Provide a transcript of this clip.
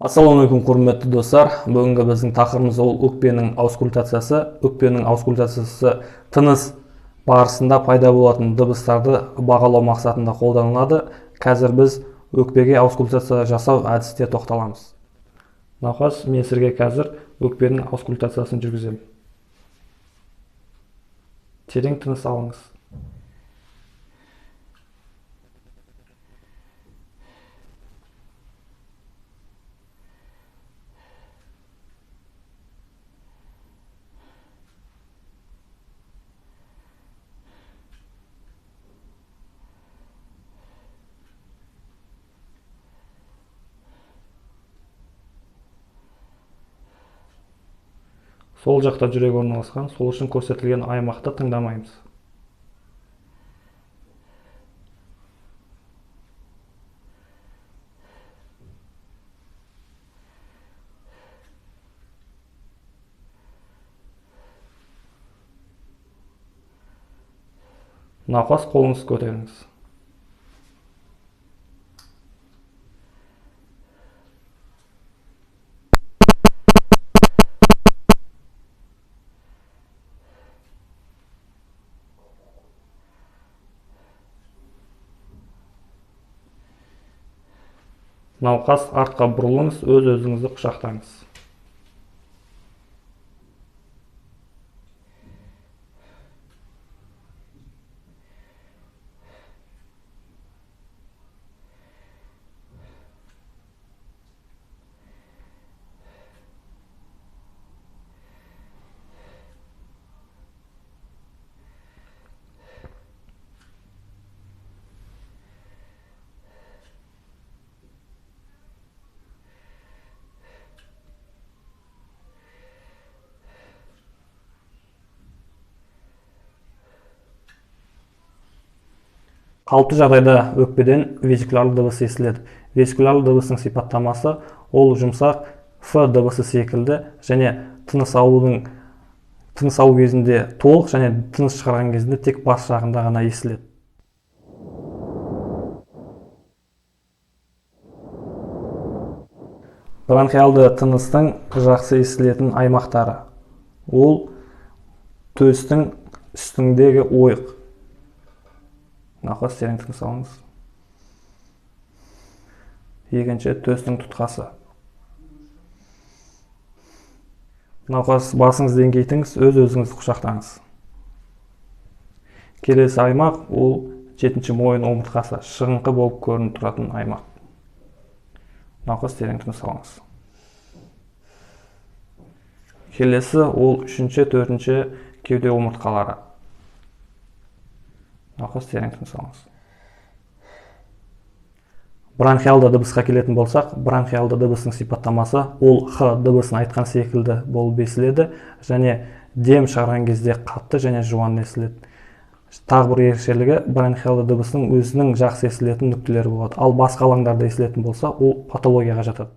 Ассалаумағалейкум, құрметті достар. Бүгінгі біздің тақырыбымыз ол өкпенің аускультациясы. Өкпенің аускультациясы тыныс барысында пайда болатын дыбыстарды бағалау мақсатында қолданылады. Қазір біз өкпеге аускультация жасау әдісіне тоқталамыз. Науқас, мен сізге қазір өкпенің аускультациясын жүргіземін. Терең тыныс алыңыз. Сол жақта жүрек орналасқан, сол үшін көрсетілген аймақты тыңдамаймыз. Науқас, қолыңызды көтеріңіз. Науқас, артқа бұрылыңыз, өз-өзіңізді құшақтаңыз. Қалыпты жағдайда өкпеден везикулярлы дыбыс естіледі. Везикулярлы дыбыстың сипаттамасы ол жұмсақ Ф дыбысы секілді және тыныс алу кезінде толық және тыныс шығарған кезінде тек бас жағында ғана естіледі. Бронхиалды тыныстың жақсы естілетін аймақтары ол төстің үстіндегі ойық. Науқас, терең тыныс алыңыз. Екінші, төстің тұтқасы. Науқас, басыңызды еңкейтіңіз, өз-өзіңізді құшақтаңыз. Келесі аймақ ол жетінші мойын омыртқасы, шығыңқы болып көрініп тұратын аймақ. Науқас, терең тыныс алыңыз. Келесі ол үшінші, төртінші кеуде омыртқалары. Науқас, терең тыныс алыңыз. Бронхиалды дыбысқа келетін болсақ, бронхиалды дыбыстың сипаттамасы ол Х дыбысын айтқан секілді болып естіледі және дем шығарған кезде қатты және жуан естіледі. Тағы бір ерекшелігі, бронхиалды дыбыстың өзінің жақсы естілетін нүктелері болады. Ал басқа алаңдарда естілетін болса, ол патологияға жатады.